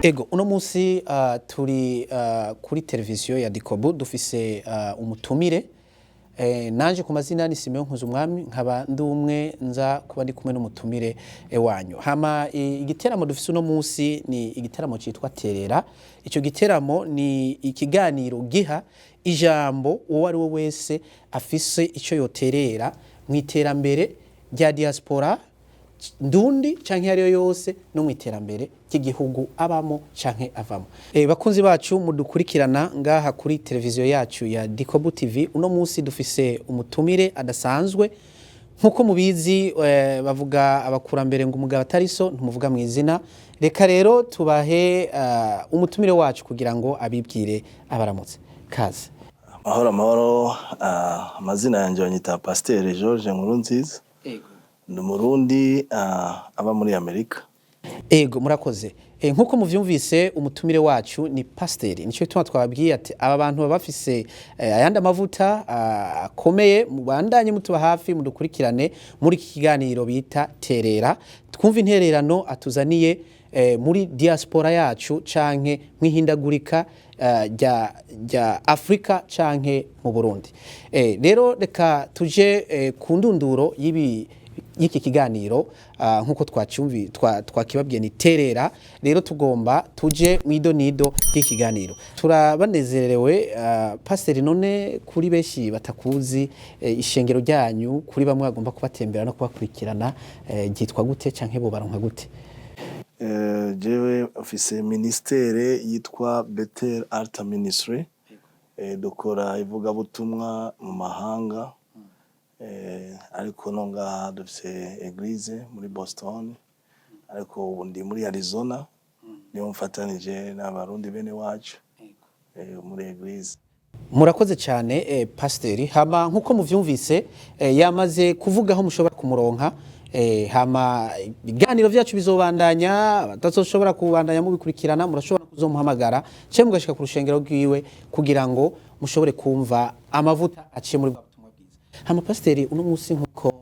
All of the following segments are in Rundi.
Ego, uno munsi turi kuri televiziyo ya Dikobu, dufise umutumire. Nanje ku mazina ni Simeon Nkuzumwami, nkaba ndi umwe nza kuba ndi kumwe n'umutumire wanyu. Hama igiteramo dufise uno munsi ni igiteramo citwa Terera. Ico giteramo ni ikiganiro giha ijambo uwo ari we wese afise ico yoterera mu iterambere rya diaspora ndundi canke ariyo yose, no mu iterambere ry'igihugu abamo canke avamo. Bakunzi bacu mudukurikirana ngaha kuri televiziyo yacu ya Dikobu TV, uno munsi dufise umutumire adasanzwe. Nkuko mubizi, bavuga abakurambere ngo umugabo atari so ntumuvuga mu izina. Reka rero tubahe umutumire wacu kugira ngo abibwire, abaramutse. Kaze. Amahoro, amahoro. Amazina yanjye banyita Pasiteri George Nkurunziza. Ndi Umurundi aba muri Amerika. Ego, murakoze. Nkuko muvyumvise, umutumire wacu ni pasiteri. Nico gituma twababwiye ati aba bantu baba bafise ayandi amavuta akomeye. Mubandanye mutuba hafi, mudukurikirane muri iki kiganiro bita Terera, twumva intererano atuzaniye muri diaspora yacu canke mwihindagurika rya Afrika canke mu Burundi. Rero reka tuje ku ndunduro y'iki kiganiro. Nk'uko twacumvi twakibabwiye ni Terera. Rero tugomba tuje mu idonido ry'ikiganiro. Turabanezerewe, pasiteri. None kuri benshi batakuzi, ishengero ryanyu, kuri bamwe bagomba kubatembera no kubakurikirana, ryitwa gute canke bo baronka gute? Jewe mfise ministère yitwa Bethel Altar Ministry. Dukora ivugabutumwa mu mahanga, ariko no ngaha dufise église muri Boston, ariko ubu ndi muri Arizona, niho mfatanije n'Abarundi bene wacu muri église. Murakoze cyane, pasiteri. Hama nk'uko muvyumvise, yamaze kuvuga aho mushobora kumuronka. Hama ibiganiro vyacu bizobandanya. Abatazoshobora kubandanya mubikurikirana, murashobora kuzomuhamagara cyangwa mugashika ku rushengero rwiwe kugira ngo mushobore kumva amavuta aciye muri bwa butumwa bwiza. Hama pasiteri, uno munsi nk'uko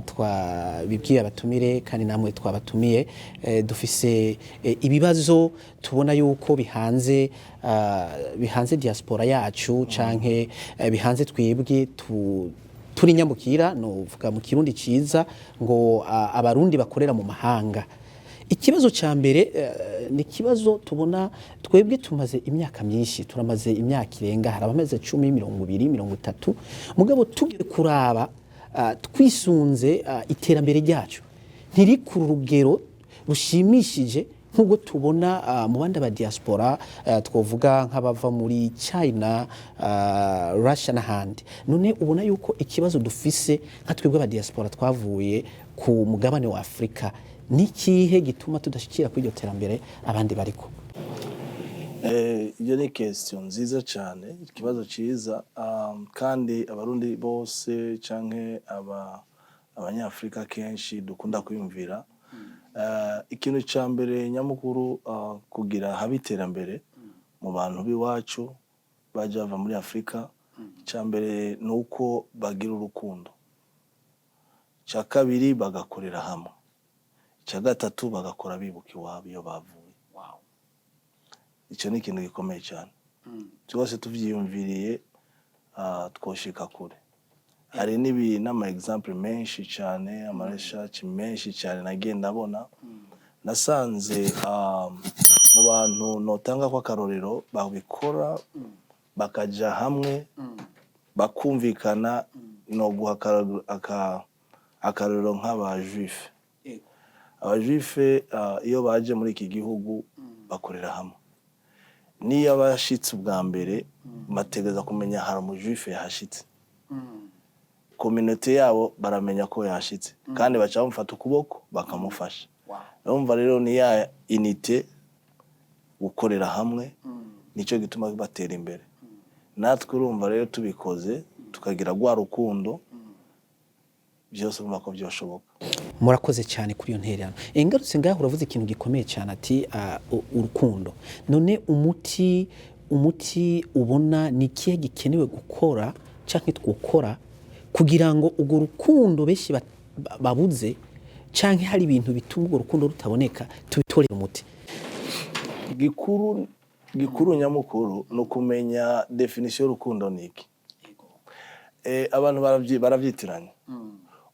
twabibwiye abatumire kandi namwe twabatumiye, dufise ibibazo tubona yuko bihanze diaspora yacu canke bihanze twebwe turi nyamukira, novuga mu Kirundi ciza ngo Abarundi bakorera mu mahanga. Ikibazo ca mbere ni ikibazo tubona twebwe tumaze imyaka myinshi, turamaze imyaka irenga, hari abamaze 10, 20, 30, mugabo tugiye kuraba twisunze iterambere ryacu ntiri ku rugero rushimishije nk'ubwo tubona mu bandi aba diaspora, twovuga nk'abava muri China, Russia n'ahandi. None ubona yuko ikibazo dufise nka twebwe aba diaspora twavuye ku mugabane wa Afrika ni ikihe gituma tudashikira kuri iryo terambere abandi bariko? Iyo ni question nziza cyane, ikibazo cyiza, kandi Abarundi bose canke Abanyafrika kenshi dukunda kwiyumvira. Ikintu ca mbere nyamukuru kugira habe iterambere mu bantu b'iwacu baje bava muri Afrika, ica mbere ni uko bagira urukundo, ica kabiri bagakorera hamwe, ica gatatu bagakora bibuka iwabo iyo bavuye. Icyo ni ikintu gikomeye cyane. Twose tuvyiyumviriye, twoshika kure. Hari n'ama exemple menshi cyane, ama research menshi cyane nagiye ndabona. Nasanze mu bantu notanga ko akarorero babikora, bakaja hamwe, bakumvikana, no guha akarorero nk'aba juif. Aba juif, iyo baje muri iki gihugu bakorera hamwe. Niyo abashitse ubwa mbere bategereza kumenya hari umu juif yahashitse, communauté yabo baramenya ko yahashitse kandi baca bamufata ukuboko bakamufasha. Urumva rero ni ya unité, gukorera hamwe, nicyo gituma batera imbere. Natwe urumva rero tubikoze, tukagira rwa rukundo, byose urumva ko byoshoboka. Murakoze cyane kuri iyo ntererano. Ngarutse ngaho, uravuze ikintu gikomeye cyane ati urukundo. None umuti ubona ni ikihe gikenewe gukora canke twokora kugira ngo urwo rukundo benshi babuze, canke hari ibintu bituma urwo rukundo rutaboneka, tubitorere umuti? Gikuru gikuru nyamukuru ni ukumenya définition y'urukundo ni iki. Abantu baravyitiranya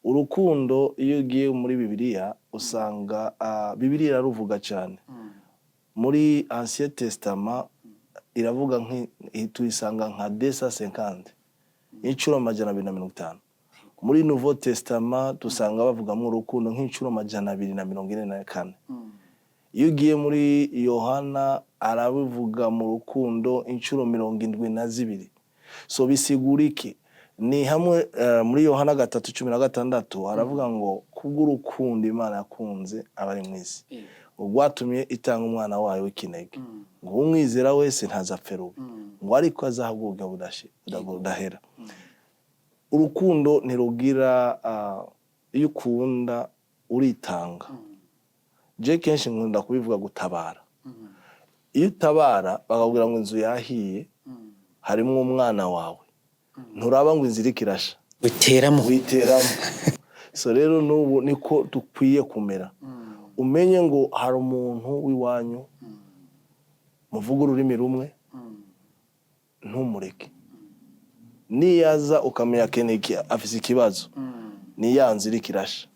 urukundo. Iyo ugiye muri Bibiliya usanga Bibiliya iraruvuga cyane. Muri Ancien Testament iravuga, tuyisanga nka 250, inshuro 250. Muri Nouveau Testament dusanga bavugamo urukundo nk'inshuro 244. Iyo ugiye muri Yohana arabivuga mu rukundo inshuro 72. So bisigura iki? Ni hamwe muri Yohana 3:16 haravuga ngo kubw'urukundo Imana yakunze abari mu isi, rwatumye itanga umwana wayo w'ikinege, ngo umwizera wese ntazapfe rubi, ngo ariko azahabwa ubugingo budahera. Urukundo ntirugira, iyo ukunda uritanga. Je kenshi nkunda kubivuga, gutabara. Iyo utabara bakakubwira ngo inzu yahiye, harimwo umwana wawe, nturaba ngo inzu iriko irasha. Witeramo. Witeramo. So rero n'ubu niko dukwiye kumera. Umenye ngo hari umuntu w'iwanyu muvuga ururimi rumwe, ntumureke. Niyaza ukamenya akeneye, afise ikibazo, ni ya nzu iriko irasha.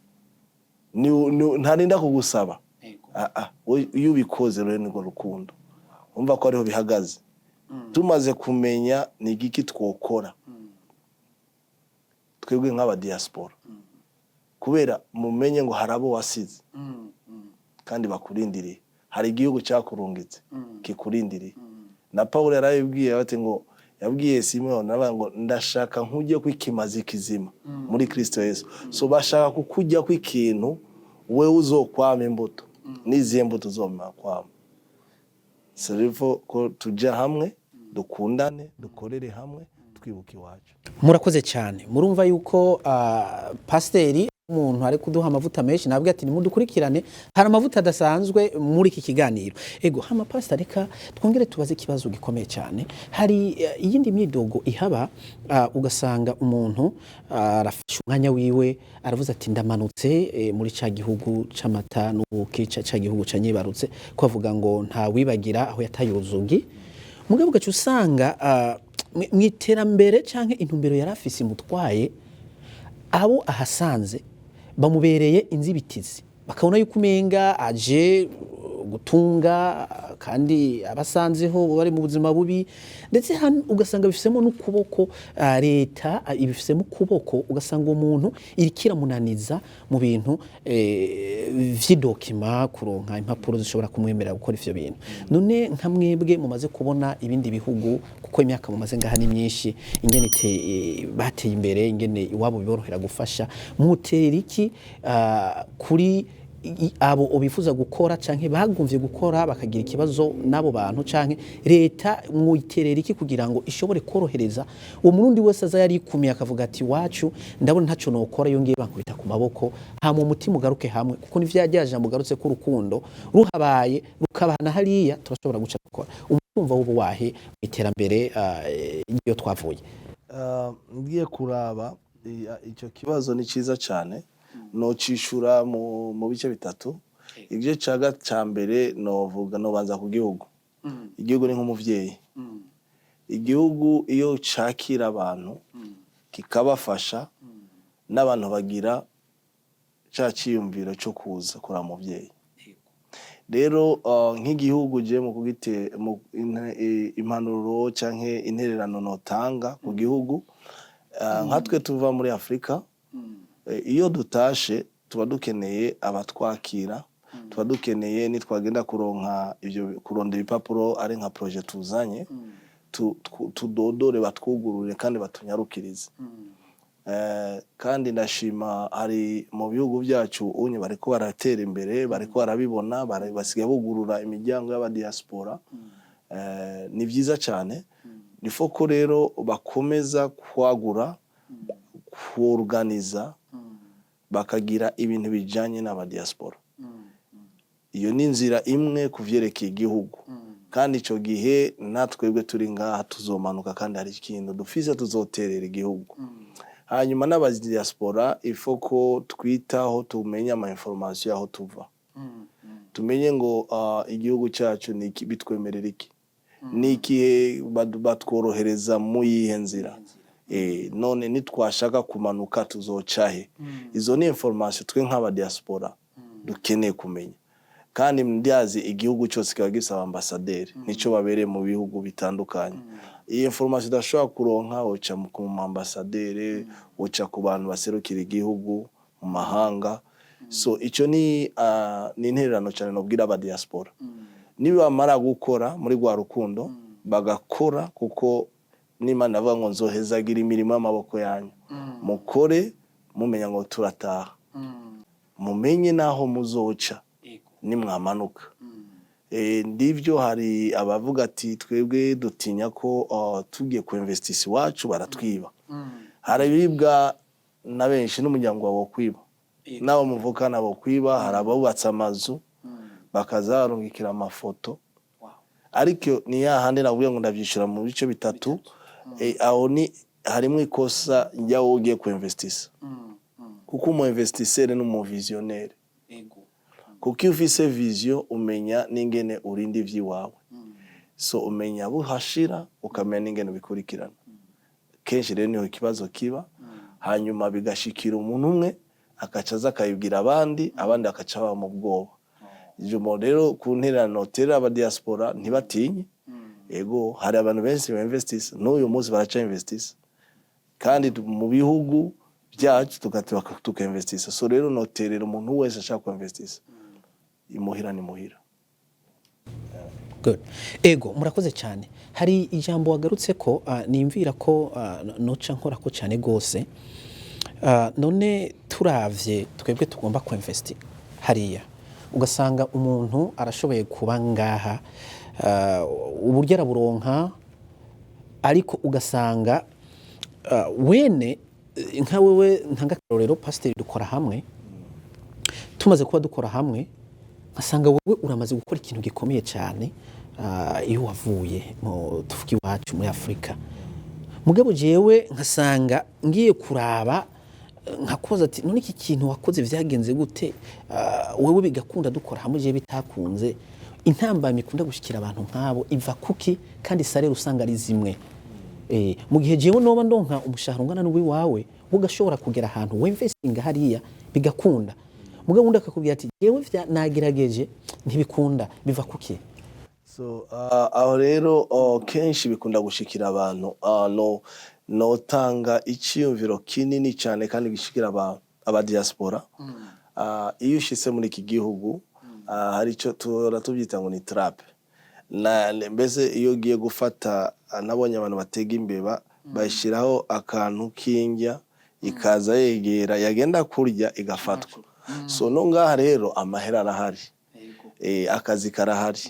Ntarinda kugusaba. Ah, iyo ubikoze rero nirwo rukundo. Umva ko ariho bihagaze. Tumaze kumenya ni igiki twokora twebwe nk'aba diaspora, kubera mumenye ngo hari abo wasize kandi bakurindiriye, hari igihugu cyakurungitse kikurindiriye. Na Paul yarabibwiye bati ngo yabwiye Simoni aravuga ngo ndashaka nkujye kwikimaza kizima muri Kristo Yesu. So bashaka kukujya kw'ikintu wewe uzokwama imbuto. N'izihe mbuto uzoma kwama? So ko tujya hamwe, dukundane, dukorere hamwe, twibuka iwacu. Murakoze cyane. Murumva yuko pasiteri umuntu ari kuduha amavuta menshi. Nabwo ati nimudukurikirane, hari amavuta adasanzwe muri iki kiganiro. Ego, hama pastor, reka twongere tubaze ikibazo gikomeye cyane. Hari iyindi myidogo ihaba, ugasanga umuntu arafashe umwanya wiwe, aravuze ati ndamanutse muri ca gihugu c'amata n'ubuki, ca gihugu canyibarutse, ko avuga ngo nta wibagira aho yataye uruzugi. Mugabo ugaca usanga mw'iterambere canke intumbero yari afise imutwaye, abo ahasanze bamubereye inzibitizi, bakabona yuko umenga aje gutunga kandi abasanzeho bari mu buzima bubi. Ndetse hano ugasanga bifisemo n'ukuboko, leta ibifisemo ukuboko, ugasanga uwo muntu iriko iramunaniza mu bintu vy'i documents, kuronka impapuro zishobora kumwemerera gukora ivyo bintu. None nka mwebwe mumaze kubona ibindi bihugu, kuko imyaka mumaze ngaha ni myinshi, ingene bateye imbere, ingene iwabo biborohera gufasha, mutera iki kuri abo bifuza gukora canke bagumvye gukora bakagira ikibazo n'abo bantu, canke leta mwiterera iki kugira ngo ishobore korohereza uwo Murundi wese aza yarikumiye akavuga ati wacu ndabona ntaco nokora, iyo ngiye bankubita ku maboko, hama umutima ugaruke hamwe, kuko ni vya rya jambo ugarutse ko urukundo ruhabaye rukabana hariya turashobora guca dukora umutumva w'ubuwahe mu iterambere iyo twavuye? Ngiye kuraba icyo kibazo ni cyiza cyane. Nocishura mu bice bitatu. Igice ca mbere novuga, nobanza ku gihugu. Igihugu ni nk'umuvyeyi. Igihugu iyo cakira abantu kikabafasha, n'abantu bagira ca ciyumviro co kuza kuraba umuvyeyi. Rero nk'igihugu je mu kugite mu impanuro canke intererano notanga ku gihugu, nkatwe tuva muri Afrika, iyo dutashe tuba dukeneye abatwakira, tuba dukeneye nitwagenda kuronka ivyo, kurondera ibipapuro, ari nka projet tuzanye, tudodore batwugurure kandi batunyarukirize. Kandi ndashima hari mu bihugu byacu unye bariko baratera imbere, bariko barabibona, basigaye bugurura imiryango y'aba diaspora. Ni vyiza cyane. Nifo ko rero bakomeza kwagura, kuorganiza, bakagira ibintu bijanye n'aba diaspora. Iyo ni inzira imwe kuvyerekeye igihugu. Kandi ico gihe natwebwe turi ngaha tuzomanuka, kandi hari ikintu dufise tuzoterera igihugu. Hanyuma n'aba diaspora ifo ko twitaho, tumenya ama information aho tuva. Tumenye ngo igihugu cyacu ni iki, bitwemerera iki, ni ikihe, batworohereza mu yihe nzira? None nitwashaka kumanuka tuzoca he? Izo ni information twe nk'aba diaspora dukeneye kumenya. Kandi ndazi igihugu cyose kiba gisaba ambasaderi, nico babereye mu bihugu bitandukanye. Iyi information udashobora kuronka, uca ku mu ambasaderi, uca ku bantu baserukira igihugu mu mahanga. So icyo ni intererano cyane nobwira aba diaspora: nibamara gukora muri rwa rukundo, bagakora, kuko n'Imana avuga ngo nzohezagira imirimo y'amaboko yanyu. Mukore mumenya ngo turataha, mumenye n'aho muzoca nimwamanuka. Ndivyo, hari abavuga ati twebwe dutinya ko tugiye ku investisa iwacu baratwiba. Hari ibibwa na benshi, n'umuryango wawe kwiba, n'abo muvukana bo kwiba. Hari abubatse amazu bakaza barungikira amafoto, ariko ni ya handi navuye ngo ndavyishura mu bice bitatu. Aho ni harimo ikosa ryawo ugiye ku investisa, kuko umu investisseur ni umu visionnaire, kuko iyo ufise vision umenya n'ingene urinda ivy'iwawe. So umenya abo uhashira, ukamenya n'ingene ubikurikirana. Kenshi rero niho ikibazo kiba, hanyuma bigashikira umuntu umwe, akaca aza akabibwira abandi, abandi bakaca baba mu bwoba. Ijambo rero ku ntererano terera aba diaspora: ntibatinye. Ego, hari abantu benshi ba investisa, n'uyu munsi baraca investisa, kandi mu bihugu byacu tuka investisa. So rero noterera umuntu wese ashaka ku investisa: imuhira ni muhira. Good. Ego, murakoze cyane. Hari ijambo wagarutse ko nimvira ko noca nkora ko cyane gose. None turavye twebwe tugomba ku investi hariya, ugasanga umuntu arashoboye kuba ngaha, uburyo araburonka, ariko ugasanga wene nka wewe, ntanga akarorero, pasiteri, dukora hamwe, tumaze kuba dukora hamwe nkasanga wowe uramaze gukora ikintu gikomeye cyane iyo wavuye mu tuvuga iwacu muri Afurika. Mugabo jewe nkasanga ngiye kuraba nkakubaza ati none iki kintu wakoze vyagenze gute? Wewe bigakunda dukora hamwe, jewe bitakunze. Intambamyi ikunda gushikira abantu nk'abo iva kuki, kandi salaire usanga ari zimwe? Mu gihe jewe noba ndonka umushahara ungana n'uwiwawe, ugashobora kugera ahantu w'investinga hariya bigakunda, mugabo undi akakubwira ati jewe nagerageje ntibikunda. Biva kuki? So aho rero kenshi bikunda gushikira abantu, no notanga iciyumviro kinini cyane kandi gishikira aba diaspora. Iyo ushitse muri iki gihugu, hari ico tuhora tubyita ngo ni trappe na mbese iyo ugiye gufata, nabonye abantu batega imbeba, bayishyiraho akantu k'indya, ikaza yegera, yagenda kurya igafatwa. So no ngaha rero amahera arahari, akazi karahari.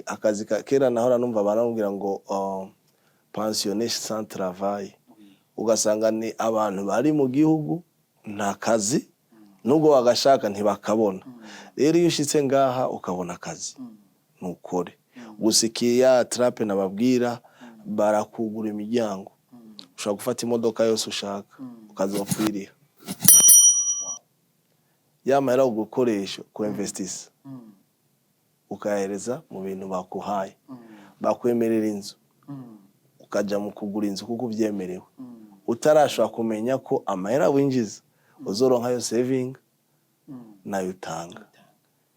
Akazi kera nahora numva baramubwira ngo pensionné sans travail, ugasanga ni abantu bari mu gihugu nta kazi, nubwo bagashaka ntibakabona. Rero iyo ushitse ngaha ukabona akazi, nukore gusa. Ikiya trappe nababwira, barakugura imiryango, ushobora gufata imodoka yose ushaka ukazopfiriha ya mahera gukoresha ku investisa, ukayahereza mu bintu bakuhaye. Bakwemerera inzu, ukaja mu kugura inzu kuko ubyemerewe, utarashobora kumenya ko amahera winjiza uzoronka yo saving nayo utanga,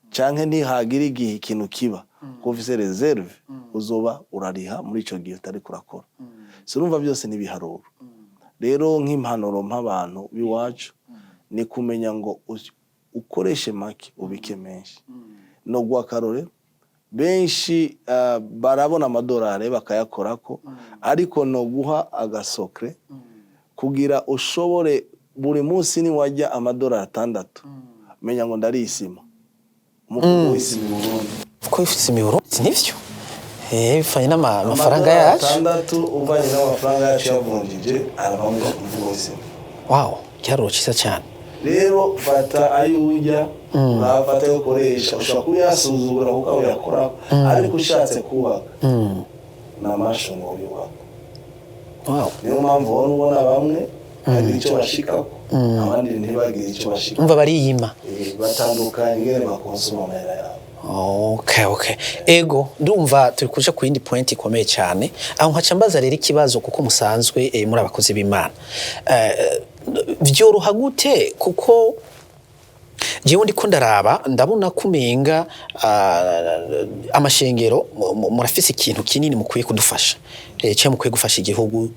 canke ntihagira igihe ikintu kiba ko ufise réserve, uzoba urariha muri ico gihe utariko urakora. So urumva byose n'ibiharuro. Rero nk'impanuro mp'abantu b'iwacu ni kumenya ngo ukoreshe make, ubike menshi. No guha akarorero, benshi barabona amadolari bakayakorako, ariko no guha agasokre kugira ushobore buri munsi niwajya amadolari 6, menya ngo ndariye isima, umufuko w'isima i Burundi. Kuko ifite imiburo nivyo bivanye n'amafaranga Amadolari yacu. 6 uvanye n'amafaranga yacu yavunjije, aravamo umufuko w'isima. Wow, igiharuro cyiza cyane. Rero fata ayo urya, urafata ayo ukoresha. Ushobora kuyasuzugura kuko aho uyakora, ariko ushatse kubaka ni amashungo yubaka. Niyo mpamvu ubona bamwe Bagira icyo bashikako, abandi ntibagire icyo bashikako. Umva, bariyima. Batandukanye ingene bakonsoma amahera yabo. Okay. Ego, ndumva turi kuja ku yindi point ikomeye cyane. Aho nkaca mbaza rero ikibazo, kuko musanzwe muri abakozi b'Imana. Vyoroha gute? Kuko jewe ndiko ndaraba, ndabona ko umenga amashengero murafise ikintu kinini mukwiye kudufasha, cyangwa mukwiye gufasha igihugu,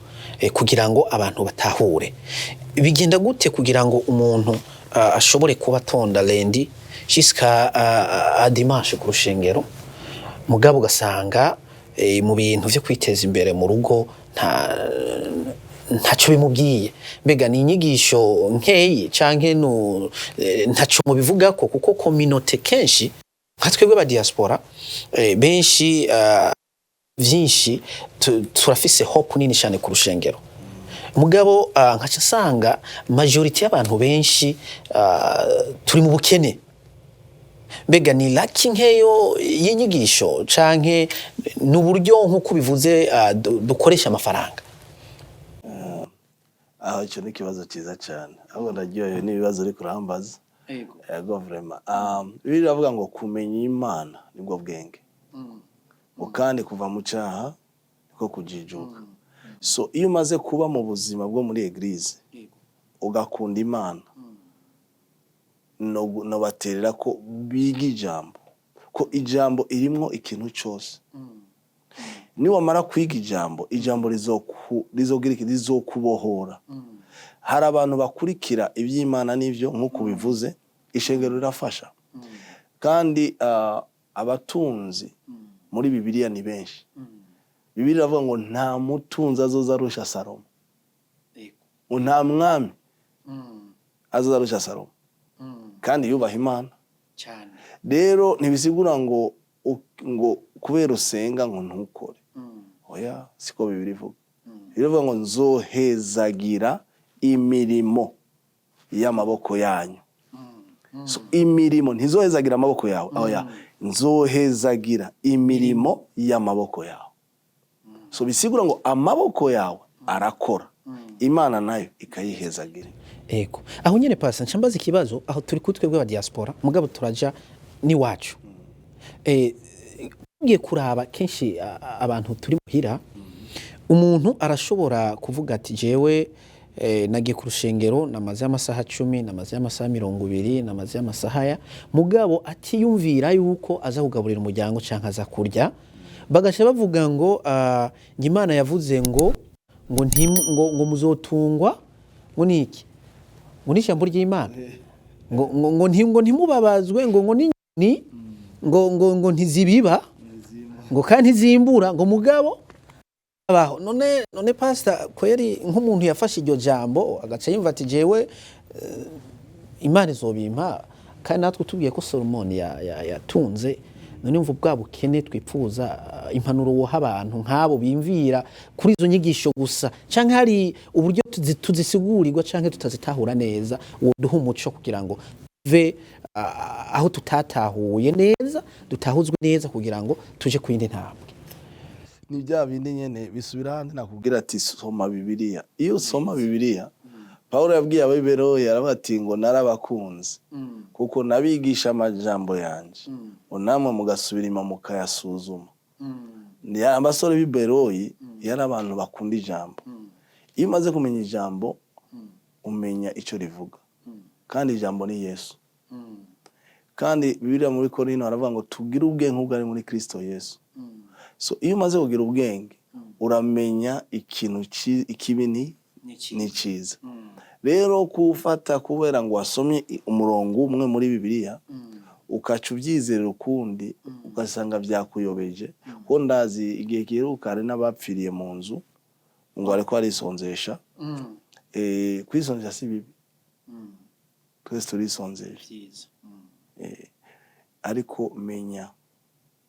kugira ngo abantu batahure. Bigenda gute kugira ngo umuntu ashobore kuba atonda lundi jusqu'à à dimanche ku rushengero, mugabo ugasanga mu bintu vyo kwiteza imbere mu rugo ntacyo bimubwiye? Mbega ni inyigisho nkeyi canke ntaco mubivugako? Kuko communauté kenshi nka twebwe ba diaspora, benshi, vyinshi turafise hope nini cyane ku rushengero, mugabo nkaca nsanga majorité y'abantu benshi turi mu bukene. Mbega ni laki nkeyo y'inyigisho, canke ni uburyo nk'uko ubivuze dukoresha amafaranga? Aho icyo ni ikibazo cyiza cyane. Ahubwo ndaryohewe n'ibibazo uri kurambaza. Yego, vraiment. Bibiliya iravuga ngo kumenya Imana nibwo bwenge, ngo kandi kuva mu cyaha niko kujijuka. So iyo umaze kuba mu buzima bwo muri église, ugakunda Imana, nobaterera ko biga ijambo, ko ijambo irimwo ikintu cyose. Niwamara kwiga ijambo, ijambo rizogira iki? Rizokubohora. Hari abantu bakurikira iby'Imana n'ibyo, nk'uko ubivuze, ishengero rirafasha. Kandi abatunzi muri Bibiliya ni benshi. Bibiliya iravuga ngo nta mutunzi azoza arusha Salomo, ngo nta mwami azoza arusha Salomo, kandi yubaha Imana. Cyane. Rero ntibisigura ngo ngo kubera usenga ngo ntukore. Oya, siko Bibiliya ivuga. Bibiliya ivuga ngo nzohezagira imirimo y'amaboko yanyu. So imirimo, ntizohezagira amaboko yawe, oya, nzohezagira imirimo y'amaboko yawe. So bisigura ngo amaboko yawe arakora, Imana nayo ikayihezagira. Ego, aho nyene pasa nca mbaza ikibazo. Aho turi kuri twebwe ba diaspora, mugabo turaja n'iwacu. Ugiye kuraba kenshi abantu turi muhira, umuntu arashobora kuvuga ati jewe nagiye ku rushengero, namaze amasaha 10, namaze amasaha 20, namaze amasaha ya, mugabo atiyumvira yuko aza kugaburira umuryango canke aza kurya. Bagaca bavuga ngo Imana yavuze ngo muzotungwa ngo niki, ngo ni ijambo ry'Imana, ngo ntimubabazwe, ngo n'inyoni ngo ntizibiba, ngo kandi ntizimbura, ngo mugabo abaho. None pastor, kweri nk'umuntu yafashe iryo jambo agaca yumva ati jewe Imana izobimpa, kandi natwe tubwiye ko Solomoni yatunze, none yumva bwa bukene twipfuza, impanuro woha abantu nk'abo bimvira kuri izo nyigisho gusa, canke hari uburyo tuzisigurirwa canke tutazitahura neza, woduha umuco kugira ngo tuve aho tutatahuye neza, dutahuzwe neza, kugira ngo tuje ku yindi ntambwe? Ni bya bindi nyene bisubira ahandi nakubwira ati soma Bibiliya. Iyo usoma Bibiliya, Pawulo yabwiye Abeberoya, aravuga ati ngo narabakunze kuko nabigisha amajambo yanje, ngo namwe mugasubira inyuma mukayasuzuma. Abasore b'i Beroyi yari abantu bakunda ijambo. Iyo umaze kumenya ijambo, umenya icyo rivuga, kandi ijambo ni Yesu. Kandi Bibiliya muri Korinto haravuga ngo tugire ubwenge nk'ubwo ari muri Kristo Yesu. So iyo umaze kugira ubwenge, uramenya ikintu ikibi ni cyiza. Rero kuwufata kubera ngo wasomye umurongo umwe muri Bibiliya, ukaca ubyizerera ukundi, ugasanga byakuyobeje. Ko ndazi igihe giheruka hari n'abapfiriye mu nzu ngo ariko arisonzesha. Kwisonzesha si bibi, twese turisonzesha. Ariko menya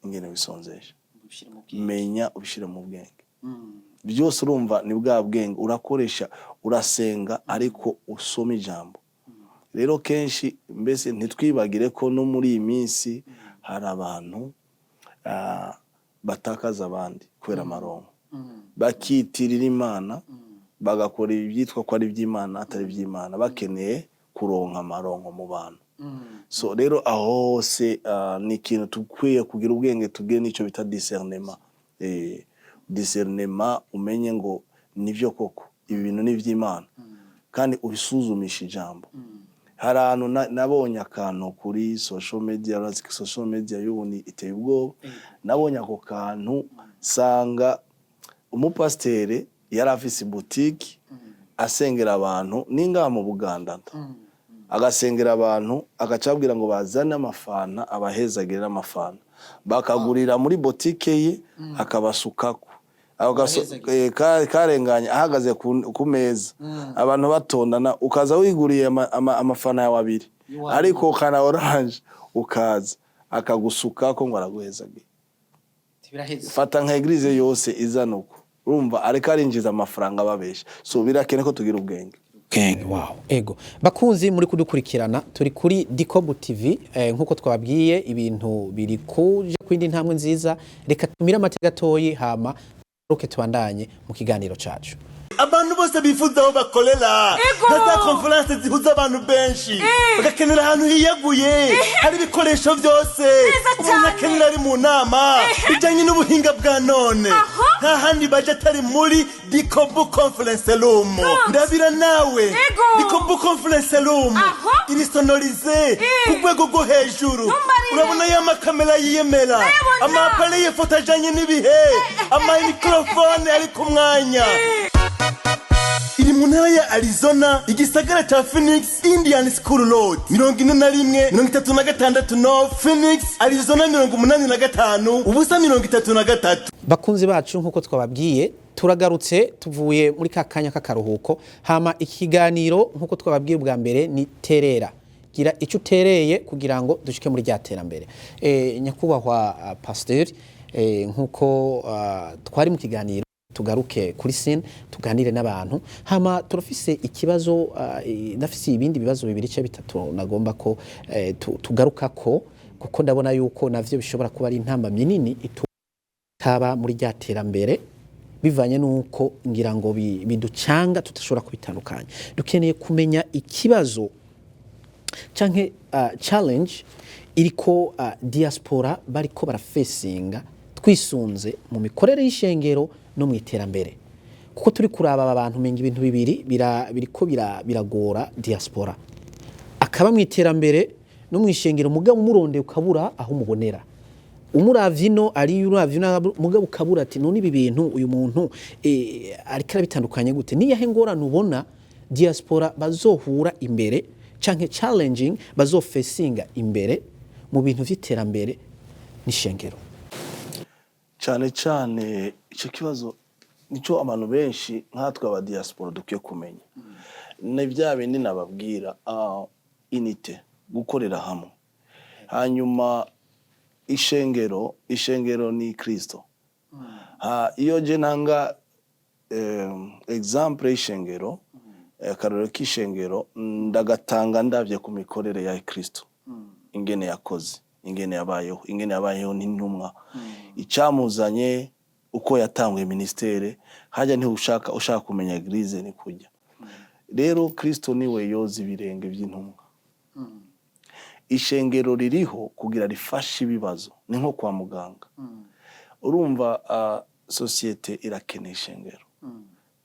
ingene wisonzesha, menya ubishyire mu bwenge byose. Urumva ni bwa bwenge urakoresha, urasenga ariko usoma ijambo. Rero kenshi mbese ntitwibagire ko no muri iyi minsi hari abantu batakaza abandi kubera amaronko, bakitirira Imana. Bagakora ibyitwa ko ari iby'Imana atari iby'Imana, bakeneye kuronka amaronko mu bantu. So rero aho hose ni ikintu dukwiye kugira ubwenge, tugire n'icyo bita discernement. Discernement, umenye ngo nivyo koko ibi bintu ni iby'Imana, kandi ubisuzumisha ijambo. Hari ahantu nabonye akantu kuri social media. Urazi ko social media y'ubu ni iteye ubwoba. Nabonye ako kantu, sanga umupasiteri yari afise butiki, asengera abantu n'ingaha mu Buganda, agasengera abantu, agaca ababwira ngo bazane amafanta, abahezagirire amafanta, bakagurira muri botike ye, akabasukako. Ako karenganye ahagaze ku meza, abantu batondana, ukaza wiguriye amafanta yawe abiri ariko kana orange, ukaza akagusukako ngo araguhezagiye. Fata nka église yose izana uko, urumva ariko arinjiza amafaranga babesha. So birakenewe ko tugira ubwenge. Gang, wow. Ego. Bakunzi muri kudukurikirana, turi kuri Dikobu TV, nkuko twababwiye, ibintu biri kuje kwindi ntambwe nziza. Reka tumire amate gatoyi, hama ruke tubandanye mu kiganiro cacu. Abantu bose bifuza aho bakorera Ego. na za conférence zihuza abantu benshi, bagakenera ahantu hiyaguye, hari ibikoresho byose umuntu akenera ari mu nama bijyanye n'ubuhinga bwa none, nta handi baje atari muri Dikobu Conference Room. Ndabira nawe. Ego. Dikobu Conference Room iri sonorisée ku rwego rwo hejuru. Ntumbarire. Urabona ya makamera yiyemera, Ndayabona. ama appareil photo ajanye n'ibihe, ama microphone ari ku mwanya. Iri mu ntara ya Arizona, igisagara ca Phoenix, Indian School Road, 4136 North Phoenix, Arizona, 85033. Bakunzi bacu, nkuko twababwiye, turagarutse tuvuye muri ka kanya k'akaruhuko. Hama ikiganiro, nkuko twababwiye ubwa mbere, ni terera, gira icyo utereye kugira ngo dushike muri rya terambere. Nyakubahwa pasiteri, nkuko twari mu kiganiro, tugaruke kuri scene tuganire n'abantu. Hama turafise ikibazo, ndafise ibindi bibazo bibiri cyangwa bitatu nagomba ko tugarukako, kuko ndabona yuko navyo bishobora kuba ari intambamyi nini itaba muri rya terambere, bivanye n'uko ngira ngo biducanga tudashobora kubitandukanya. Dukeneye kumenya ikibazo canke challenge iriko diaspora bariko barafesinga, twisunze mu mikorere y'ishengero no mu iterambere, kuko turi kuraba aba bantu menga ibintu bibiri biriko biragora diaspora, akaba mu iterambere no mu ishengero, mugabo umurondeye ukabura aho umubonera. Umuravye ino ari uravye ino, mugabo ukabura ati: "None ibi bintu uyu muntu ariko arabitandukanye gute?" Niyahe ngorane ubona diaspora bazohura imbere, canke challenging bazofesinga imbere mu bintu vy'iterambere n'ishengero? Cyane cyane icyo kibazo nicyo abantu benshi nkatwe aba diaspora dukwiye kumenya. Ni bya bindi nababwira, unité, gukorera hamwe. Hanyuma ishengero ni Kristo. Iyo je ntanga exemple y'ishengero, akarorero k'ishengero, ndagatanga ndavye ku mikorere ya Kristo, ingene yakoze, ingene yabayeho, ingene yabayeho n'intumwa, icyamuzanye, uko yatanguye ministère. Hajya ntiushaka ushaka kumenya église ni kujya rero Kristo niwe yoza ibirenge by'intumwa. Ishengero ririho kugira rifashe ibibazo, ni nko kwa muganga. Urumva, sosiyete irakeneye ishengero,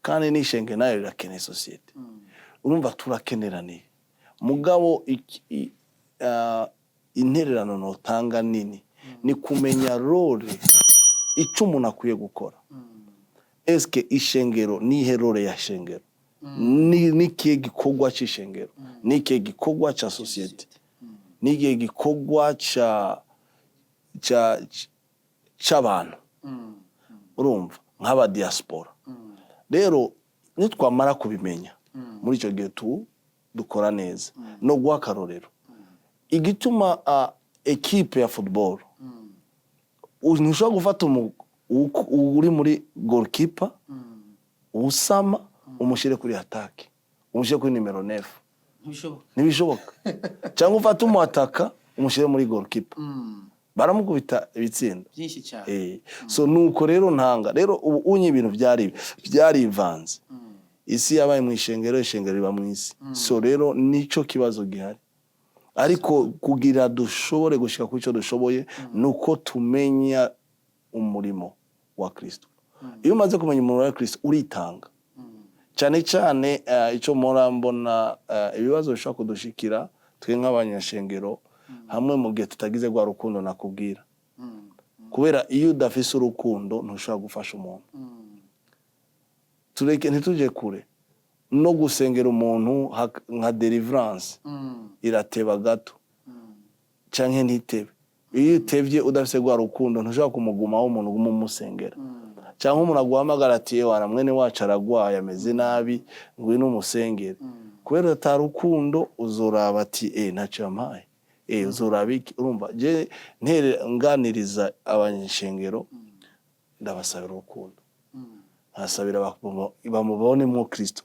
kandi n'ishengero nayo rirakeneye sosiyete. Urumva turakeneraniye. Mugabo intererano notanga nini ni kumenya rôle, icyo umuntu akwiye gukora. Eske ishengero nihe rôle ya shengero? Ni nikihe gikorwa c'ishengero? Nikihe gikorwa ca sosiyete? Nikihe gikorwa ca ca c'abantu? Urumva nk'aba diaspora rero, nitwamara kubimenya, muri icyo gihe tu dukora neza. No guha akarorero, igituma équipe ya football, ntushobora gufata uri muri goalkeeper usama, umushyire kuri attaque, umushyire kuri nimero 9, ntibishoboka. Cyangwa ufate umuataka, umushyire muri goalkeeper, baramukubita ibitsinda byinshi cyane. So nuko rero ntanga rero ubu unye ibintu byari byarivanze. Isi yabaye mu ishengero, ishengero riba mu isi. So rero nico kibazo gihari, ariko kugira dushobore gushika kuri ico dushoboye, nuko tumenya umurimo wa Kristo. Iyo umaze kumenya umurimo wa Kristo, uritanga cyane cyane. Ico mpora mbona, ibibazo bishobora kudushikira twe nk'abanyashengero hamwe mu gihe tutagize rwa rukundo nakubwira, kubera iyo udafise urukundo ntushobora gufasha umuntu. Tureke ntituje kure, no gusengera umuntu nka deliverance irateba gato canke ntitebe. Iyo utevye udafise rwa rukundo, ntushobora kumugumaho umuntu uguma umusengera, cyangwa umuntu aguhamagara ati: "Ewana, mwene wacu aragwaye, ameze nabi, ngwino umusengere." Kubera ata rukundo, uzoraba ati: "Eh, ntacyo yampaye." Eh, uzoraba iki? Urumva, je ntere nganiriza abanyeshengero, ndabasabira urukundo, nkasabira bamubonemo Kristo.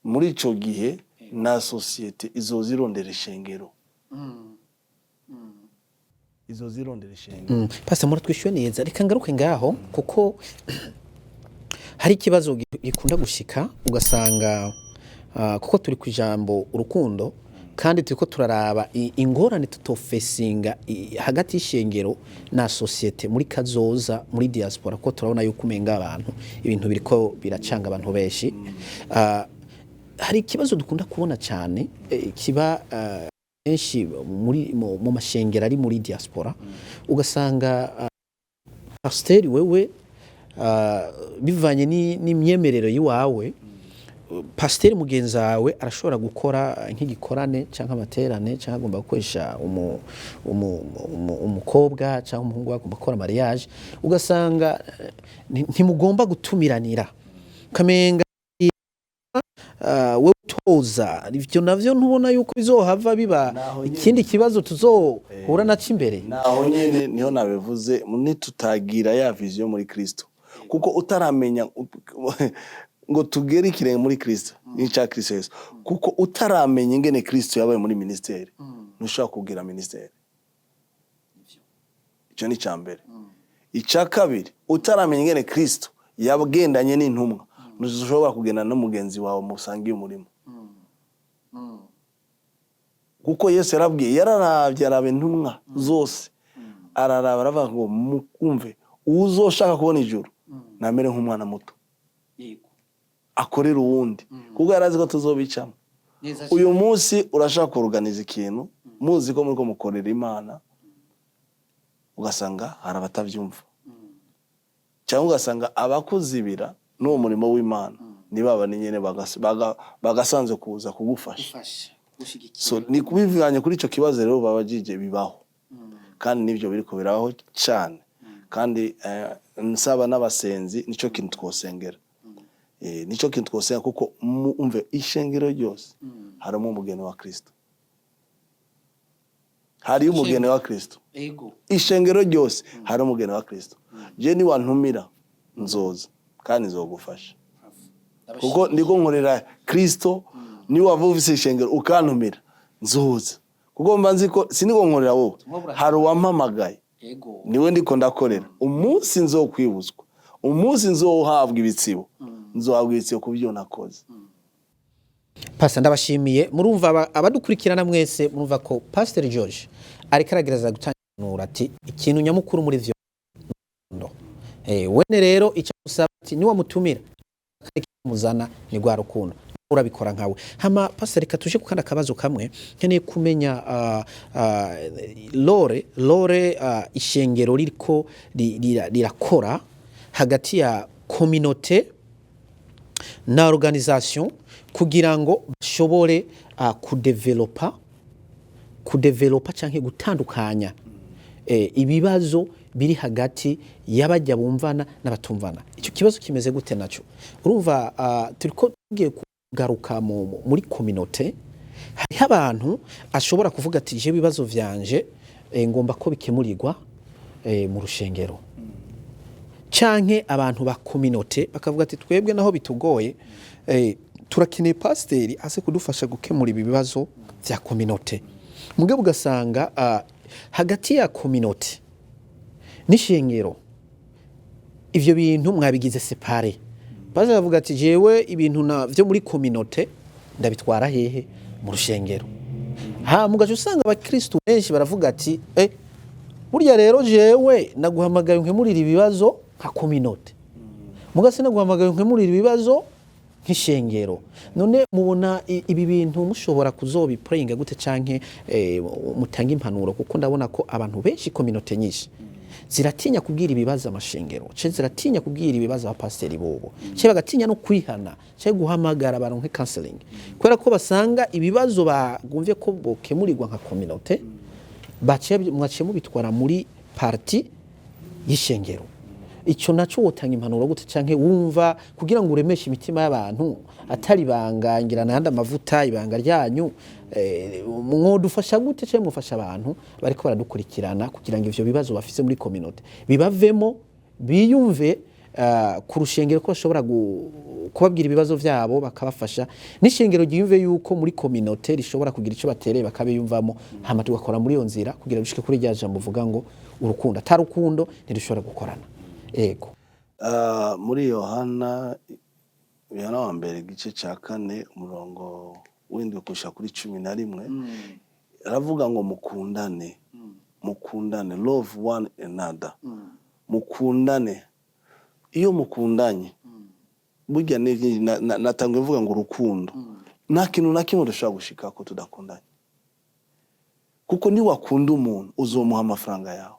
Muri ico gihe na sosiyete izoza irondera ishengero, izoza irondera ishengero. Pastor, muratwishyuye neza. Reka ngaruke ngaho, kuko hari ikibazo gikunda gushika, ugasanga kuko turi ku ijambo urukundo, kandi turiko turaraba ingorane tutofesinga hagati y'ishengero na sosiyete muri kazoza muri diaspora, kuko turabona yuko umenga abantu ibintu biriko biracanga abantu benshi. Hari ikibazo dukunda kubona cyane, kiba benshi muri mu mashengero ari muri diaspora, ugasanga pasiteri wewe, bivanye n'imyemerere y'iwawe, pasiteri mugenzi wawe arashobora gukora nk'igikorane cyangwa amaterane, cyangwa agomba gukoresha umukobwa cyangwa umuhungu we, agomba gukora mariage, ugasanga ntimugomba gutumiranira, ukamenga we utoza. Ivyo navyo ntubona yuko bizohava biba Naho nyene. ikindi kibazo tuzohura naco imbere? Naho nyene niho nabivuze, nitutagira ya vision muri Kristo, kuko utaramenya ngo tugere ikirenge muri Kristo n'icya Kristo Yesu, kuko utaramenya ingene Kristo yabaye muri ministère, ntushobora kugira ministère. Icyo ni icya mbere. Icya kabiri, utaramenya ingene Kristo yagendanye n'intumwa, ntushobora kugendana n'umugenzi wawe musangiye umurimo, kuko Yesu yarabwiye, yararavye, araba intumwa zose, araraba, aravuga ngo: "Mukumve, uzoshaka kubona ijuru namere nk'umwana muto, akorera uwundi," kuko yarazi ko tuzobicamo. Uyu munsi urashaka kuruganiza ikintu, muzi ko muriko mukorera Imana, ugasanga hari abatavyumva, cyangwa ugasanga abakuzibira n'uwo murimo w'Imana ni baba ni nyene bagasanzwe kuza kugufasha. So ni kubivanye kuri ico kibazo rero babajije, bibaho, kandi nivyo biriko birabaho cyane. Kandi nsaba n'abasenzi, nico kintu twosengera, nico kintu twosengera, kuko umve, ishengero ryose harimo umugeni wa Kristo, hariyo umugeni wa Kristo. Ishengero ryose hari umugeni wa Kristo. Je niwantumira nzoza kandi nzogufasha, kuko ndiko nkorera Kristo. Niwava ufise ishengero ukantumira, nzoza, kuko mba nzi ko siniko nkorera wowe, hari uwampamagaye, niwe ndiko ndakorera. Umunsi nzokwibuzwa, umunsi nzohabwa ibitsibo, nzohabwa ibitsibo ku byo nakoze. Pastor, ndabashimiye. Murumva, abadukurikirana mwese murumva ko Pastor George ariko aragerageza gutanura ati ikintu nyamukuru muri vyo no. Wene rero icyo usaba ati niwa mutumira muzana ni rwa rukundo, urabikora nkawe. Hama Pastor, reka tuje kukanda akabazo kamwe nkeneye kumenya, rôle ishengero ririko rirakora hagati ya communauté na organisation, kugira ngo bashobore kudevelopa canke gutandukanya ibibazo biri hagati y'abajya bumvana n'abatumvana. Icyo kibazo kimeze gute naco? Urumva, turiko tugiye kugaruka muri communauté, hariho abantu ashobora kuvuga ati: "Je ibibazo vyanje ngomba ko bikemurirwa mu rushengero," canke abantu ba communauté bakavuga ati: "Twebwe naho bitugoye, turakeneye pasiteri aze kudufasha gukemura ibi bibazo vya communauté." Mugabo ugasanga hagati ya communauté n'ishengero ivyo bintu mwabigize séparé. Pasiteri avuga ati jewe ibintu na vyo muri communauté ndabitwara hehe? Mu rushengero. Ha mugaca usanga abakristu benshi baravuga ati burya rero jewe naguhamagaye nkemurira ibibazo nka communauté, mugase naguhamagaye nkemurira ibibazo nk'ishengero. None mubona ibi bintu mushobora kuzobipurayinga gute, canke mutanga impanuro? Kuko ndabona ko abantu benshi, communauté nyinshi ziratinya kubwira ibibazo amashengero, ce ziratinya kubwira ibibazo abapasiteri bobo, ce bagatinya no kwihana, ce guhamagara baronke counseling, kubera ko basanga ibibazo bagumvye ko bokemurirwa nka communauté baciye mwaciye mubitwara muri partie y'ishengero. Icyo naco wotanga impanuro gute, canke wumva kugira ngo uremeshe imitima y'abantu, atari ibanga ngira n'ayandi amavuta, ibanga ryanyu, mwodufasha gute, canke mufasha abantu bariko baradukurikirana kugira ngo ivyo bibazo bafise muri communauté bibavemo, biyumve ku rushengero ko bashobora kubabwira ibibazo vyabo bakabafasha, n'ishengero ryiyumve yuko muri communauté rishobora kugira ico batereye bakabiyumvamo, hama tugakora muri iyo nzira kugira dushike kuri rya jambo uvuga ngo urukundo, atari urukundo ntidushobora gukorana? Ego. Muri Yohana wa mbere, igice cya 4, umurongo 7 kusha kuri 11, aravuga ngo mukundane, mukundane, love one another, mukundane. Iyo mukundanye burya natangwe mvuga ngo urukundo, nta kintu na kimwe dushobora gushikako tudakundanye, kuko niwakunda umuntu uzomuha amafaranga yawe,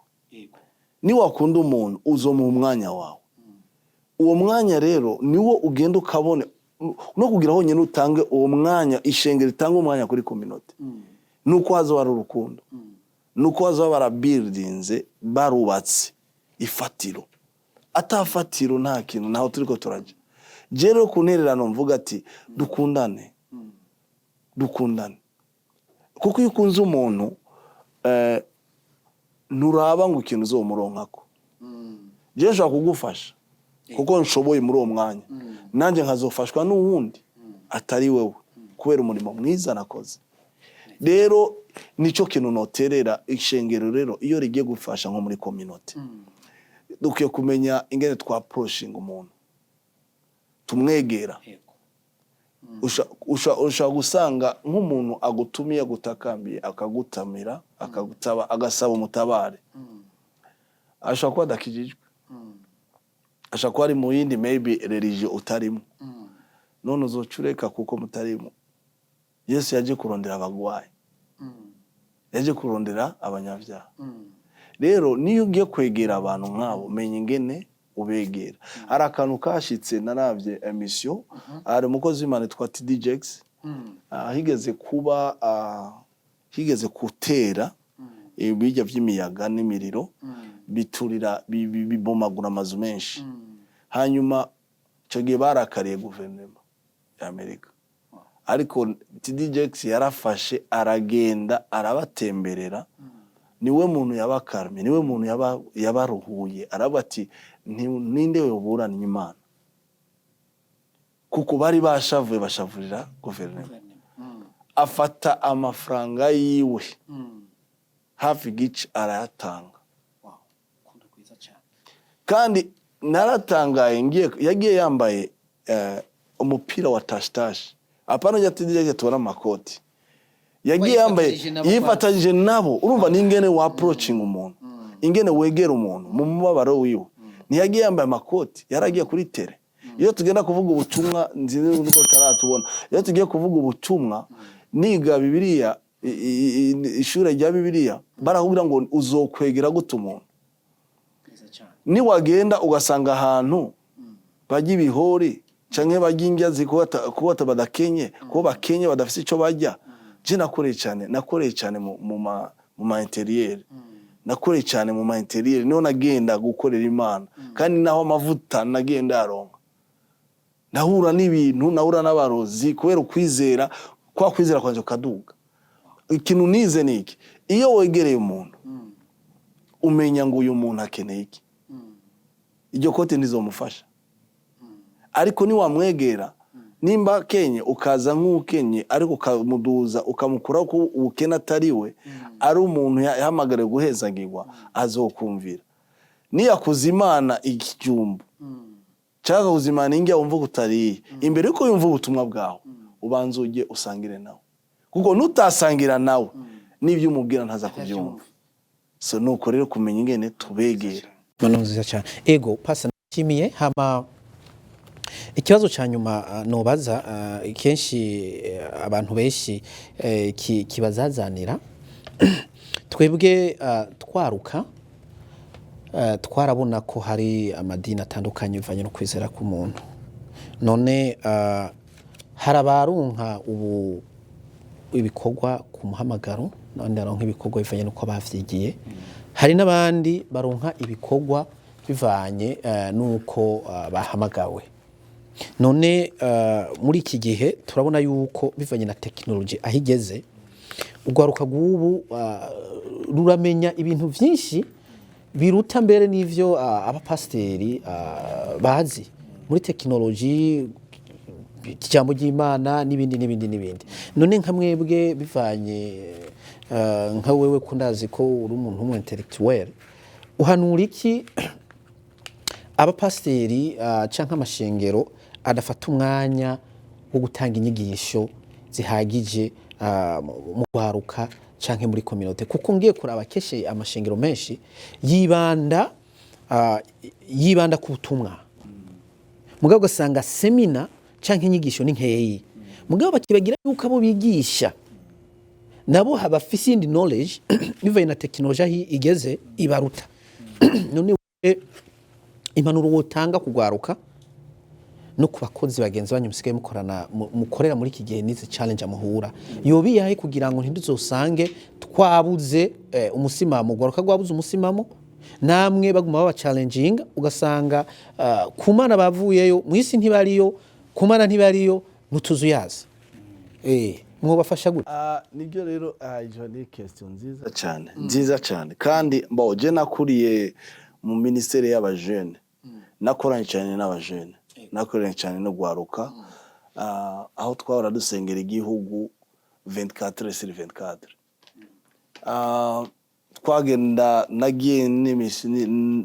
niwakunda umuntu uzomuha umwanya wawe. Uwo mwanya rero niwo ugenda ukabone no kugira honyine utange uwo mwanya, ishengero ritanga umwanya kuri communauté, nuko hazoba hari urukundo, nuko hazoba barabiridinze, barubatse ifatiro. Atafatiro nta kintu naho turiko turaja. Je rero ku ntererano mvuga ati dukundane, dukundane, kuko iyo ukunze umuntu nturaba ngo ikintu uzomuronkako. Je nshobora kugufasha kuko nshoboye muri uwo mwanya, nanjye nkazofashwa n'uwundi atari wewe kubera umurimo mwiza nakoze. Rero nicyo kintu noterera ishengero. Rero iyo rigiye gufasha nko muri communauté, dukwiye kumenya ingene twaapproachinga umuntu, tumwegera. Ushobora gusanga nk'umuntu agutumiye, agutakambiye, akagutamira, akagutaba, agasaba umutabare, ashobora kuba adakijijwe, ashobora kuba ari mu yindi maybe religion utarimo. None uzoca ureka kuko mutarimo? Yesu yaje kurondera abagwayi, yaje kurondera abanyabyaha. Rero niyo ugiye kwegera abantu nk'abo, menya ingene ubegera. Hari akantu kashitse, naravye émission, hari umukozi w'Imana yitwa TD Jakes. Higeze kuba higeze gutera ibijya vy'imiyaga n'imiriro, biturira, bibomagura amazu menshi. Hanyuma icyo gihe barakariye guverinoma ya Amerika, ariko TD Jakes yarafashe aragenda arabatemberera. Niwe muntu yabakarme, niwe muntu yabaruhuye. Aravuga ati "Ninde yoburana Imana?" Kuko bari bashavuye, bashavurira guverinoma. Afata amafaranga yiwe hafi gice arayatanga. Kandi naratangaye, ngiye yagiye yambaye umupira wa tashitashi, apana ujya TD tubona amakoti. Yagiye yambaye Yifatanyije nabo. Yifatanyije nabo. Urumva n'ingene wa approaching umuntu, ingene wegera umuntu mu mubabaro wiwe. Ntiyagiye yambaye amakoti, yaragiye kuri terrain. Iyo tugenda kuvuga ubutumwa, nzi nuko taratubona, iyo tugiye kuvuga ubutumwa, niga Bibiliya, ishure rya Bibiliya, barakubwira ngo uzokwegera gute umuntu. Niwagenda ugasanga ahantu bajya ibihori canke bajya indya kubata badakenye, kuba bakenye, badafise ico barya. Je nakoreye cyane, nakoreye cyane mu ma intérieur, nakoreye cyane mu ma intérieur, niho nagenda gukorera Imana. Kandi naho amavuta nagenda yaronka, nahura n'ibintu, nahura n'abarozi kubera ukwizera, kwa kwizera kwanje kukaduga. Ikintu nize ni iki: iyo wegereye umuntu, umenya ngo uyu muntu akeneye iki. Iryo kote ntizomufasha, ariko niwamwegera, nimba akenye ukaza nk'ukenye, ariko ukamuduza, ukamukuraho ko ubukene atari we, ari umuntu yahamagariwe guhezagirwa, azokumvira. Niyakuza Imana ikijumbu. Cyangwa akakuzimana indya wumva ko utariye. Imbere yuko yumva ubutumwa bwawe, ubanza ujye usangire nawe, kuko nutasangira nawe n'ibyo umubwira ntaza kubyumva. So nuko rero kumenya ingene tubegera. Mano nziza cyane. Ego, pasa, nshimiye. Hama ikibazo ca nyuma nobaza, kenshi abantu benshi kibazazanira twebwe, twaruka, twarabona ko hari amadini atandukanye bivanye no kwizera k'umuntu. None hari abaronka ubu ibikorwa ku muhamagaro, n'abandi baronka ibikorwa bivanye n'uko bavyigiye, hari n'abandi baronka ibikorwa bivanye n'uko bahamagawe. None muri iki gihe turabona yuko bivanye na tekinoloji aho igeze, urwaruka rw'ubu ruramenya ibintu vyinshi biruta mbere n'ivyo abapasiteri bazi muri tekinoloji, ijambo ry'Imana n'ibindi n'ibindi n'ibindi. None nka mwebwe, bivanye nka wewe, ko ndazi ko uri umuntu w'umu intellectuel, uhanura iki abapasiteri canke amashengero adafata umwanya wo gutanga inyigisho zihagije mu rwaruka canke muri communauté? Kuko ngiye kuraba, keshe amashengero menshi yibanda ku butumwa, mugabo ugasanga semina canke inyigisho ni nkeyi, mugabo bakibagira yuko abo bigisha nabo habafise iyindi knowledge bivanye na tekinoloji aho igeze ibaruta. None wewe, impanuro wotanga kugwaruka no ku bakozi bagenzi banyu musigaye mukorana, mukorera muri iki gihe, n'izi challenge amuhura, yoba iyahe kugira ngo ntiduzosange twabuze umusimamo, ugwaruka rwabuze umusimamo, namwe baguma baba challenging, ugasanga ku Mana bavuyeyo, mu isi ntibariyo, ku Mana ntibariyo, ntutuzuyaza, mwobafasha gute? Ah, nibyo rero. Ivyo ni question nziza cyane, nziza cyane. Kandi mbo je nakuriye mu ministère y'abajene, nakoranye cyane n'abajene, nakoranye cyane no gwaruka, aho twahora dusengera igihugu 24 sur 24. Twagenda, nagiye n'imisi,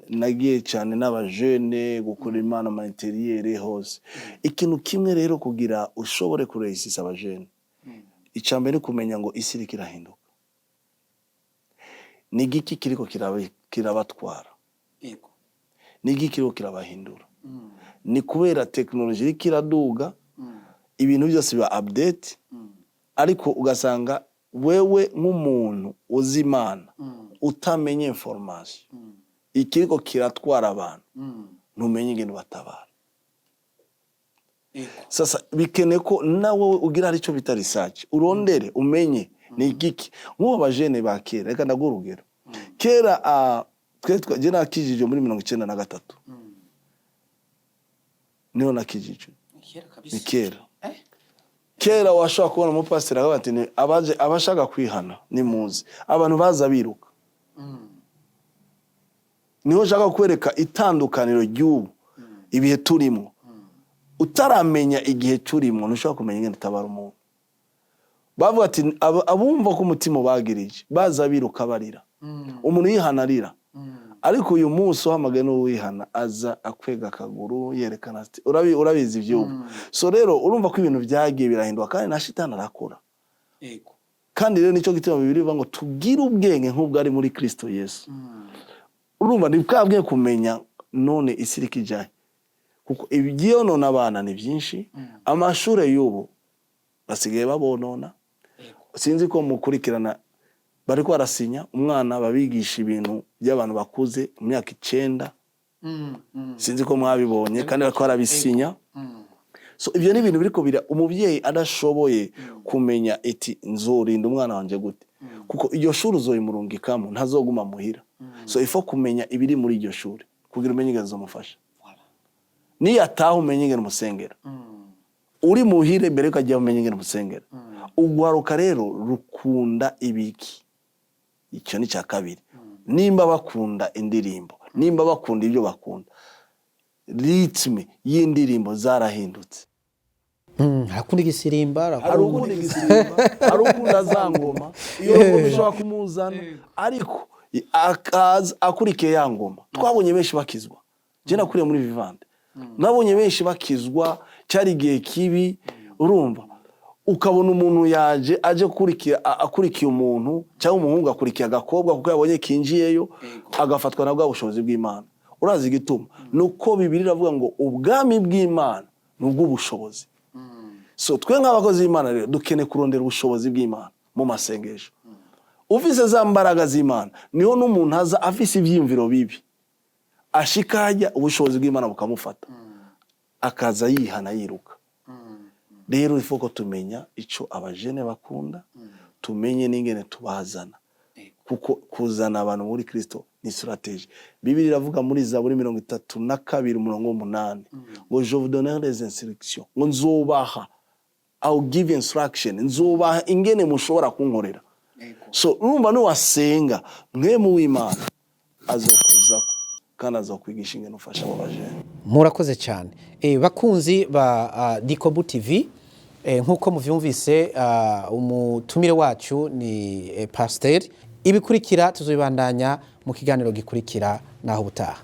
nagiye cyane n'abajene gukora Imana ama intérieur hose. Ikintu kimwe rero, kugira ushobore kuresisa abajene, icambere ni kumenya ngo isi iriko irahinduka, ni igiki kiriko kirabatwara, ni igiki kiriko kirabahindura. Ni kubera tekinoloji iriko iraduga, ibintu byose biba update, ariko ugasanga wewe nk'umuntu uzi Imana utamenye information ikiriko kiratwara abantu, ntumenye ingene batabara. Sasa bikeneye ko nawe ugira hari icyo bita research, urondere umenye ni igiki. Nk'ubu abajene ba kera, reka ndaguha urugero. Kera twe je nakijije muri 93, niho nakijije, ni kera. Kera washobora kubona umupasiteri akavuga ati: "Ni abaje abashaka kwihana nimuze." Abantu baza biruka. Niho nshaka kwereka itandukaniro ry'ubu, ibihe turimo. Utaramenya igihe turimo, ntushobora kumenya ingene utabara umuntu. Bavuga ati abumva ko umutima ubagirije baza biruka barira, umuntu yihana arira. Ariko uyu munsi uhamagaye n'uwihana aza akwega akaguru, yerekana ati urabizi iby'ubu. So rero urumva ko ibintu byagiye birahinduka, kandi na shitani arakora. Kandi rero nicyo gituma Bibiliya ivuga ngo tugire ubwenge nk'ubwo ari muri Kristo Yesu. Urumva ni bwa bwenge kumenya none isi iriko ijahe, kuko ibyonona abana ni byinshi. Amashuri y'ubu basigaye babonona, sinzi ko mukurikirana, bariko barasinya umwana babigisha ibintu by'abantu bakuze mu myaka 9. Sinzi ko mwabibonye, kandi bariko barabisinya. So ibyo ni ibintu biriko bira umubyeyi adashoboye kumenya iti nzorinda umwana wanje gute, kuko iryo shuri uzoyimurungikamo ntazoguma muhira. So ifo kumenya ibiri muri iryo shuri kugira umenye ingene uzomufasha, niyo ataha umenye ingene umusengera uri muhire mbere yuko ajya, umenye ingene umusengera. Ugwaruka rero rukunda ibiki? Icyo ni cya kabiri. Nimba bakunda indirimbo, nimba bakunda ibyo bakunda, rythme y'indirimbo zarahindutse. Harakunda igisirimba. Hari ukunda igisirimba, hari ukunda za ngoma. Iyo ngoma ishobora kumuzana, ariko akaza akurikiye ya ngoma. Twabonye benshi bakizwa. Je nakuriye muri Vivante. Nabonye benshi bakizwa. Cyari igihe kibi. Urumva, ukabona umuntu yaje aje kurikira, akurikiye umuntu, cyangwa umuhungu akurikiye agakobwa kuko yabonye kinjiyeyo, agafatwa na bwa bushobozi bw'Imana. Urazi igituma? Ni uko Bibiliya iravuga ngo ubwami bw'Imana ni ubw'ubushobozi. So twe nk'abakozi b'Imana rero dukeneye kurondera ubushobozi bw'Imana mu masengesho. Ufise za mbaraga z'Imana, niho n'umuntu aza afise ibyiyumviro bibi ashika hajya, ubushobozi bw'Imana bukamufata, akaza yihana yiruka. Rero ifo ko tumenya ico abajene bakunda, tumenye n'ingene tubazana, kuko kuzana abantu muri Kristo ni stratégie. Bibiliya iravuga muri Zaburi 32 umurongo w'8 ngo: "Je vous donnerai les instructions", ngo nzobaha, "I'll give instruction", nzobaha ingene mushobora kunkorera. So urumva, nuwasenga, Mpwemu w'Imana azokuzako kandi azokwigisha ingene ufasha abo bajene. Murakoze cyane. Bakunzi ba Dikobu TV, nk'uko muvyumvise, umutumire wacu ni pasiteri. Ibikurikira tuzobibandanya mu kiganiro gikurikira. Naho ubutaha.